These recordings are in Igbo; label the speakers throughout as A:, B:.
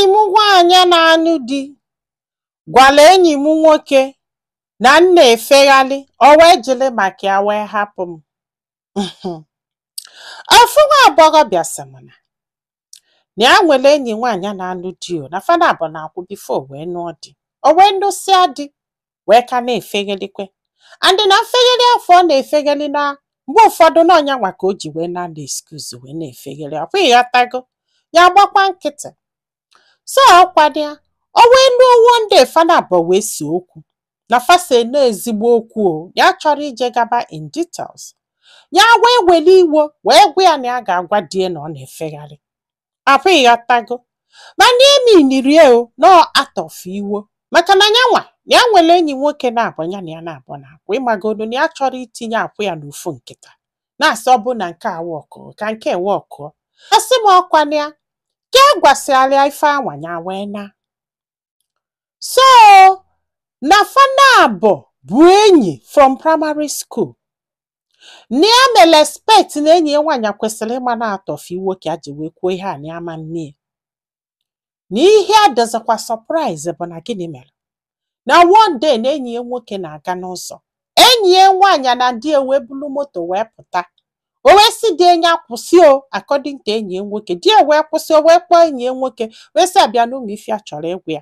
A: Enyi m nwaanyị na-anụ di gwara enyi m nwoke na m na-efegharị, o wee jiri maka ya wee hapụ m. Ofu nwa agbọghọbịa sị m na ya nwere enyi nwaanyị na-anụ di, o na fa nabọ na-akwụ before wee nụọ di. O wee nụsịa di, wee ka na-efeghelikwe, and na mfegheli afọ ọ na-efegheli, na mgbe ụfọdụ na ọnya nwa ka o ji wee na excuse wee na-efegheli ọkwa, ịghọtago? Ya gbakwa nkịtị, so ọkwado ya. O wee luo one day, fa nabọ wee see okwu, na fa se na ezigbo okwu, o ya chọrọ ije gaba in details. Ya wee were iwo wee gwa ya na ya ga-agwa di ya na ọ na-efegharị akwa, ịghọtago? Mana eminirie o nọ atọf iwo, maka na ya nwa na ya nwere enyi nwoke na-abụ ya na ya na-abụ na akwa, ịmagonu na ya chọrọ itinye akwụ ya n'ofu nkịta, na-asị ọ bụ na nke a wọkụọ ka nke wọkụọ. Asị m, ọkwa na ya ka a gwasịala ya ife anwa, ya wee na so na fanabụ bụ enyi from primary school, na ya mere expect na enyi ya nwaanyị kwesịrị ịma na atọf iwo ka ya ji wee kwuo ihe a, na ya ama mmie na ihe a dịzikwa surprise bụ na gịnị mere na one day na enyi ya nwoke na-aga n'ụzọ, enyi ya nwaanyị na di ya wee bulu moto wee pụta. O wee sị di ya kwụsị o. According to enyi ya nwoke, di ya wee kwụsị. O wee kpọọ enyi ya nwoke wee sị abịa n'ụmụ ife a chọrọ ịgwa ya,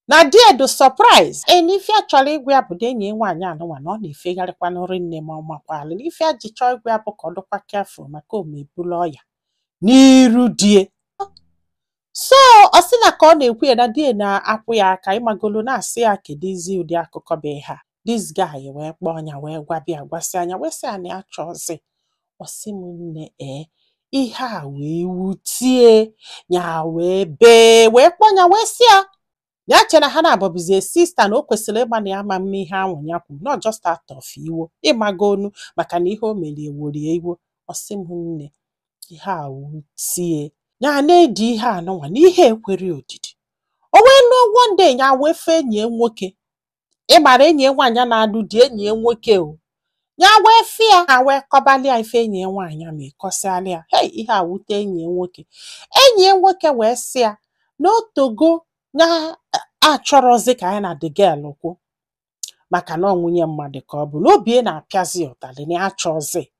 A: na di ya dị surprise e na ife a chọrọ ịgwa ya bụ na enyi ya nwaanyị anụnwa na ọ na-efegharịkwa nri nne, ma ọ makwalụ na ife a ji chọọ ịgwa ya bụ ka ọ dịkwa careful, maka o mebulu ọya n'iru die. So ọ sị na ka ọ na-ekwu ya na di ya na-akwụ ya aka, ịmagolo, na-asị ya kedizi ụdị akụkọ bụ ihe a. This guy wee kpọọ ya wee gwa bịa gwasị anya, wee sị ya na ya chọọzi. Ọ sị m, nne, ee, ihe a wee wutie ya, wee bee, wee kpọọ ya, wee sị ya ya che na ha na-abọbụzie sister, na o kwesịrị ịma na ya ama mma ihe ahụ ya kwuru, not just out of iwo, ịmago onu, maka na ihe o merie worie iwo. Ọ sị m, nne, ihe a wutie ya, na-edi ihe anụnwa na ihe ekwere odidi. O wee lụọ, one day ya wee fee enyi ya nwoke, ịmara enyi ya nwaanyị na-alụ di, enyi ya nwoke o ya wee fie ya, wee kọbalịa ife enyi ya nwaanyị ma ịkọsịalị ya. Hei, ihe a wute enyi ya nwoke. Enyi ya nwoke wee sị ya na otogo ya achọrọzi ka ya na the girl kwụ, maka na ọ nwunye mmadụ ka ọ bụ, na obi ya na-apịazi ya ụtalị, na ya achọzi,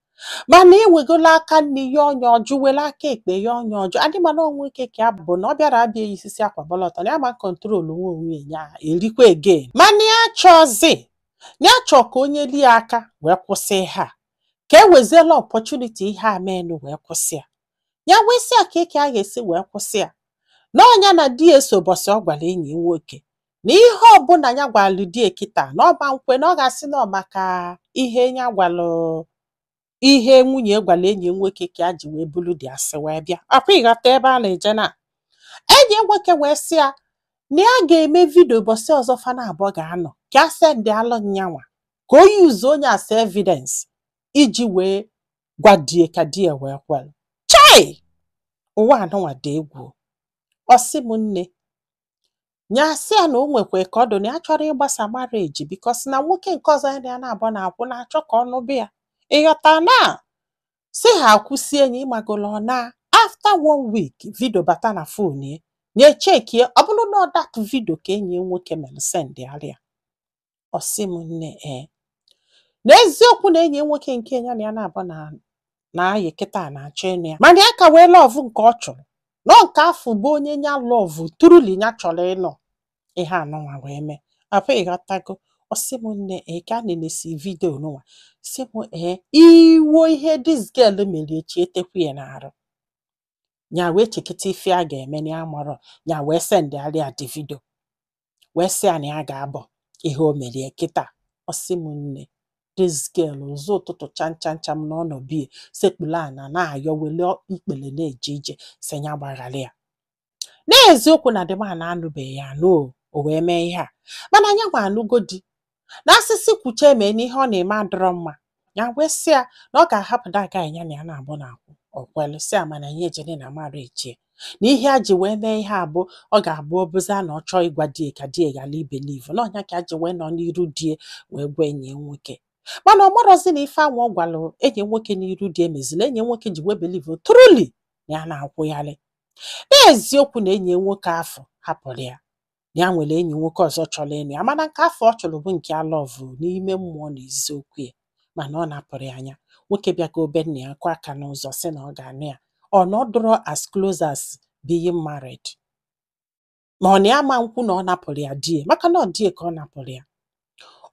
A: mana ewegola aka nne ya ọnya ọjụ, were aka ekpe ya ọnya ọjụ adị, mana ọ nwoke ka ya bụ, na ọ bịara abịa eyisisi akwa bọlọtọ, na ya ma control nwa onwe ya erikwa again, mana ya achọzi, na ya chọọ ka onye lie aka wee kwụsị ihe a, ka e weziela opportunity ihe a meenụ wee kwụsị ya. Ya wee sị ya ka eke a ga-esi wee kwụsị ya, na ọnya na di ya eso ụbọchị ọ gwara enyi ya nwoke na ihe ọbụla ya gwara di ya kịta, na ọba nkwe na ọ ga-asị na ọ maka ihe ya gwalụ, ihe nwunye gwara enyi ya nwoke ka ya ji wee bulu dị asị wee bịa ọkwa. Ịghọta ebe a na-eje? Na enyi ya nwoke wee sị ya na ya ga-eme video ụbọchị ọzọ fana abụọ ga-anọ, ka a send alụ nyanwa, ka o yuzu onye as evidence iji wee gwa die ka di ya wee kwere. Chai, ụwa anụnwa dị egwu. Ọ sị m, nne, ya sị ya na o nwekwa ka ọ dị na ya chọrọ ịgbasa marriage, because na nwoke nke ọzọ ya na ya na-abụ na-akwụ na-achọ ka ọ nụbụ ya, ịghọta? Na si ha akwụsị enyi, ịmagolo. Ọ na after one week, video bata na phone ya, ya echekie, ọ bụrụ na ọ that video ka enyi ya nwoke mere send ya. Ọ sị m, nne, ee, n'eziokwu na enyi ya nwoke nke ya na ya na-abụ na na-ayị kịta na-achọ ịnụ ya, mana ya ka wee love nke ọ chọrọ nọ, nke afọ bụ onye ya love truly, ya chọrọ ịnụ. Ihe anụnwa wee mee papa, ịghọtago? Ọ sị m, nne, ee, ka a na-enesi video nụnwa, sị m, ee, iwo ihe this girl mere echi etekwu ya n'arụ ya, wee chekịta ife a ga-eme na ya marọ ya, wee sendịarị ya the video, wee sị ya na ya ga-abọ ihe o merie kịta. Ọ sị m, nne, this girl ụzọ ụtụtụ cham cham cham na ọ nọ bie sekpulu ana na-ayọ, wele ikpele na-eje ije, sị ya gbaghara ya. N'eziokwu na the man anụbeghị ya anụ o, o wee mee ihe a, mana anya nwa anụgo di na asịsị kwuche mee na ihe ọ na-eme adịrọ mma. Ya wee sị ya na ọ ga-ahapụ that guy ya na ya na-abụ na-akwụ. Ọ kwelu, sị ya mana ya ejene na marriage ya, na ihe a ji wee mee ihe a bụ ọ ga-abụ ọbụza na ọ chọọ ịgwa die ka die ghara ibelieve na ọnya ka a ji wee nọ n'iru die wee gwa enyi ya nwoke. Mana ọ marọzi na ife anwa ọ gwalụ enyi nwoke n'iru die meziri enyi nwoke ji wee believe truly na ya na-akwụgharị. N'eziokwu na enyi ya nwoke afọ hapụrụ ya, na ya nwere enyi nwoke ọzọ chọrọ ịnụ ya, mana nke afọ ọ chọrọ bụ nke ya love n'ime mmụọ na eziokwu ya, mana ọ napụrụ ya anya. Nwoke bịago be nna ya kụọ aka n'ụzọ, sị na ọ ga-anụ ya, ọ na ọ dụrọ as close as being married, ma ọ na ya ma nkwu na ọ napụrụ ya di ya, maka na ọ di ya ka ọ napụrụ ya.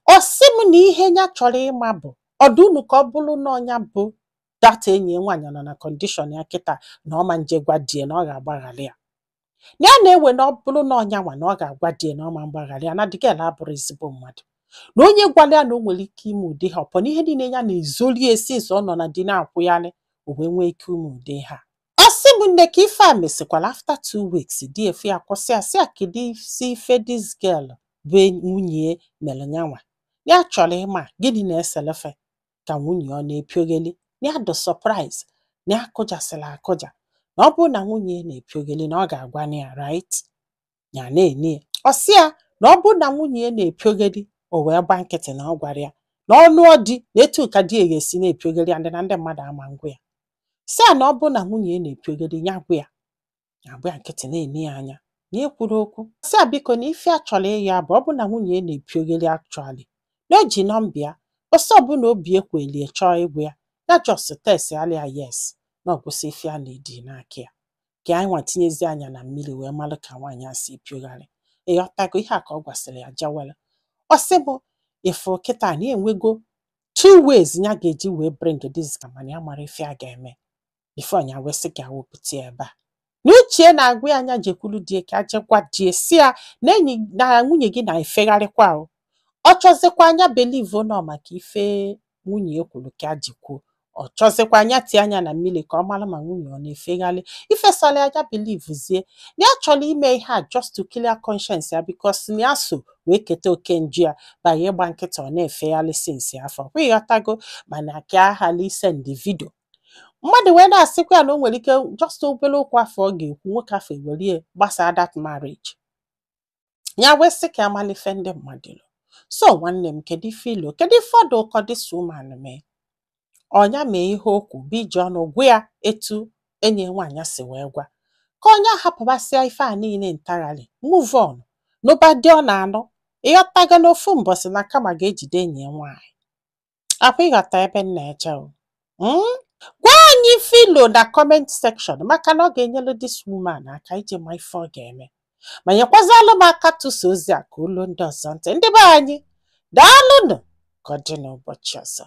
A: Ọ sị m na ihe ya chọrọ ịma bụ ọdụ unu, ka ọ bụrụ na ọnya bụ data enyi ya nwaanyị nọ na condition ya kịta, na ọ ma nje gwa di ya na ọ ga-agbaghara ya, na ya na-ewe na ọ bụrụ na ọnya nwa, na ọ ga-agwa di ya na ọ ma mgbaghara ya, na the girl abụrụ ezigbo mmadụ, na onye gwara ya na o nwere ike ime ụdị ha ọpọ na ihe niile ya na-ezoli esi esi ọ nọ na di na-akwụgharị, o wee nwee ike ime ụdị ha. Ọ sị m nne, ka ife a mesịkwara, after 2 weeks, di efu ya kwụsị ya, sị ya kedu isi ife this girl bụ nwunye mere nyanwa. Ya chọrọ ịma gịnị na-eselefe ka nwunye ọ na-epiogheli, na ya dị surprise, na ya kụjasịrị akụja, na ọ bụrụ na nwunye ya na-epiogheli, na ọ ga-agwa ya, right? Ya na-ene ya. Ọ sị ya na ọ bụrụ na nwunye ya na-epiogheli, o wee gba nkịtị na ọ gwara ya na ọnụ di na etu ka di ya ga-esi na-epiogheli ya, ndị na ndị mmadụ ama ngwa ya. Sị ya na ọ bụrụ na nwunye ya na-epiogheli, ya gwa ya, ya gba ya nkịtị na-ene ya anya na ekwuru okwu. Sị ya biko, na ife a chọrọ ịya bụ ọ bụ na nwunye ya na-epiogheli actually, na o ji nọmba ya, ọsọ ọbụla obi ekwelie chọọ ịgwa ya, ya just text ya yes, na ọ gwụsị ife a na-edi n'aka ya, ka anyị nwa tinyezi anya na mmiri wee malụ ka nwaanyị a si epiogharị. Ịghọtago? Ihe a ka ọ gwasịrị ya jewele. Ọ sị bụ ifu kịta na enwego two ways ya ga-eji wee bring this guy, mana ya mara ife a ga-eme before ya wee sị ka ya wepụta ya ebe a. Na uche na-agwa ya anya jekwuru di ya ka jekwa di ya, si ya na enyi na nwunye gị na-efegharịkwa o, ọ chọzikwa anya believe nọ maka ife nwunye ya kwuru ka ji kwuo, ọ chọzikwa anya tie anya na mmiri ka ọ mara ma nwunye ọ na-efegharị. Ifesala anya believezie na ya chọrọ ime ihe a just to clear conscience ya, because na ya so wee keta oke nju ya banye ịgba nkịtị ọ na-efegharị since afọ kwa. Ịghọtago? Mana ka aghala isend video mmadụ wee na-asịkwa ya na o nwere ike just obere okwu afọ ọ ga-ekwu, nwoke afọ ewerie gbasaa that marriage. Ya wee sị ka amalife ndị mmadụ lụ. So nwanne m, kedu ife ilo? Kedu ife ọdụ ụkọ this woman mee? Ọnya mee ihe okwu bụ iji ọnụ gwa ya etu enyi nwaanyị si wee gwa ka onye ahapụbasịa ife a niile ntagharị, move on n'ụba dị ọ na-anụ. Ịghọtago? N'ofu mbọsị na kama ga-ejide enyi ya nwaanyị akwa. Ịghọta ebe m na-eje o? Gwa anyị filo na comment section, maka na ọ ga-enyelu this woman aka iji ma ife ọ ga-eme, ma nyekwazalụ m aka tụsa ozi a ka olu ndị ọzọ ntị. Ndị be anyị, daalụnụ. Ka ọ dị n'ụbọchị ọzọ.